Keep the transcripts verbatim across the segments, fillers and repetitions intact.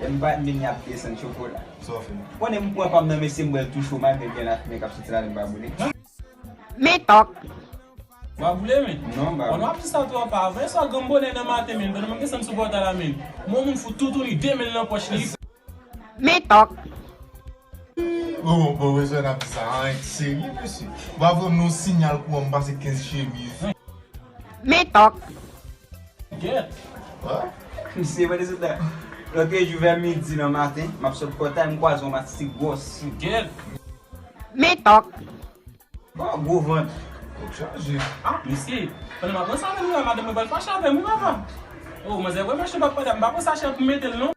Lè m pa vini ap desann chokola. Sa w fè? Konnen m pran pa m nan mesye m bwè l tou cho malgre gen lafimen k ap soti ladan m pa boule. Men tòk. Ba boule men. Non, ba. Konnen w ap di sa tou apa. Vre sa granm bonè nan maten men. Pandan m ap desann sou pòtay la men. Mwen moun fout toutouni de men l nan pòch li. Men tòk. Bon, bon, bon, mesye n ap di sa, anyen serye, mesye. Ou pa voye m yon sinyal kouran m pase kenz chemiz. Men tòk. Gèt. Misye, mwen te sot la. Lòt jou vè midi nan maten, m ap sot pòtay, m kwaze yon matistik gwòs. Gèt. Men tòk. Bon, gwo vant. Ou chaje. Ah, mesye. Pandan m ap pran sa, menm la, madanm mwen pral fache avè m, wi, papa. Oh, manzè, vre mache papa, m pa pran sachè pou mete l, non.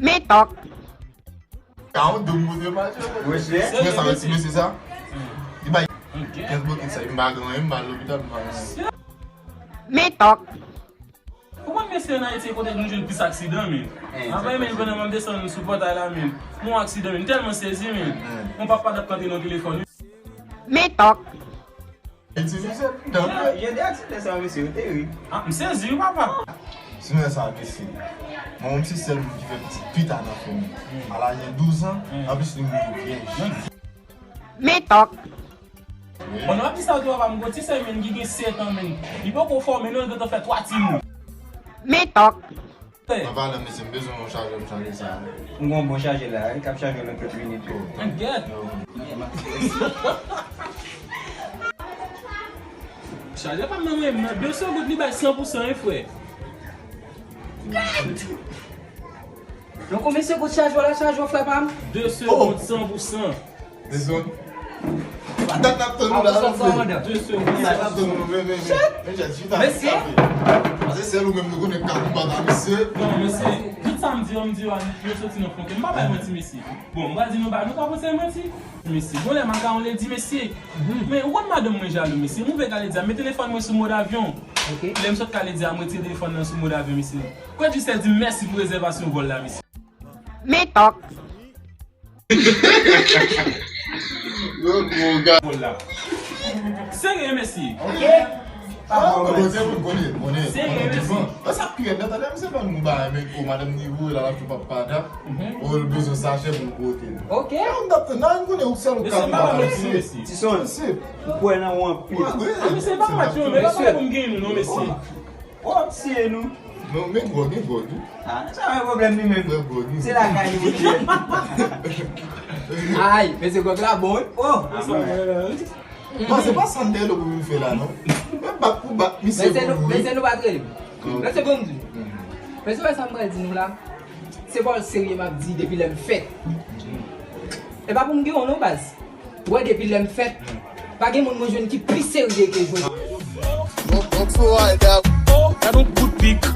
Men tòk. Ka yon dom moute mache. Mesye. Mesye, sa, mesye, mesye sa. Li bay kenz bokit sa, li pa gen anyen, m pa al lopital, m pa gen anyen. Men tòk. Ou konn mesye an Ayiti, kote nou jwenn plis aksidan, men. Avè men, pandan m ap desann sou pòtay la, men. Yon aksidan, men. M tèlman sezi, men. Yon papa t ap kante nan telefòn. Men tòk. Ayiti, mesye, dan. Jan de aksidan sa yo, mesye, yo te ri. Ah, m sezi, wi, papa. Sinon sa, mesye. Mwen, mwen se sèl moun ki fè pitit pita nan fanmi. A laj de douz an, anplis li mouri vyèj. Men tòk. Pandan w ap di sa tou, papa, m gon ti sè, men, ki gen sèt an, men. Li poko fòme, non, li gentan fè twa timoun. Men tòk. Nan valè, mesye, m bezwen yon chajè, m chaje sa. M gon bon chajè la, wi, k ap chaje nan trant minit yo. Gèt. Chajè pa m nan men m nan, de segonn li bay san pou san, wi, frè. Donk, konbyen segonn chajè w la, chajè w, frè pa m? De segonn, san pou san. De segonn. Atann n ap tann nou la, mesye. De segonn. Atann n ap tann nou, men, men, men. Men, chèf, chita, chita. Paske sèl ou menm nou konnen k ka konbat a mesye. Non, mesye, tout sa m di yo, m di yo, yo soti nan fon kè m. M pa bay manti, mesye. Bon, m pral di nou bagay, nou ka panse manti. Mesye, bon, lè makawon lè di, mesye. Men, ou konn madanm mwen jalou, mesye. M ouvè gade di a, met telefòn mwen sou mòd avyon. Lè m sot kale di a, m retire telefòn nan sou mòd avyon, mesye. Kwè jis di m mèsi pou rezèvasyon vòl la, mesye. Men tòk. Yo, gwo gad. Serye, mesye. Ok. Ah, bon, se moun konnen, konnen. Serye, mesye. Sa ap pi rèd nan tande, misye ban nou bagay, men ko madanm nivo la, la tou papa da. Ou bezwen sachè pou pote. Ok. Nan, nan, konnen ou sèl ou ka. Mesye, pa mesye, mesye. Ti son. Ou kwè nan ou anpil. Ah, mesye, pa match, non, men pa pou m gen nou, non, mesye. Oh, tiye nou. Non, men gwòg, gen gwòg, wi. Ah, sa yon pwoblèm li menm. Frè gwòg, wi. Se lakay li pou li ye. Ay, mesye gwòg la bon, wi. Oh, ah, mwen. Non, se pa sandèl ou pou vin fè la, non. Men bat pou bat, misye pou nou, wi. Mesye nou pa trele. Non, se bon di. Mesye, wè sa m pral di nou la. Se pa serye m ap di depi lè m fèt. E pa pou m gen yon non baz. Wè, depi lè m fèt, pa gen moun mwen jwenn ki pi serye ke jodi. Gad on bout pik.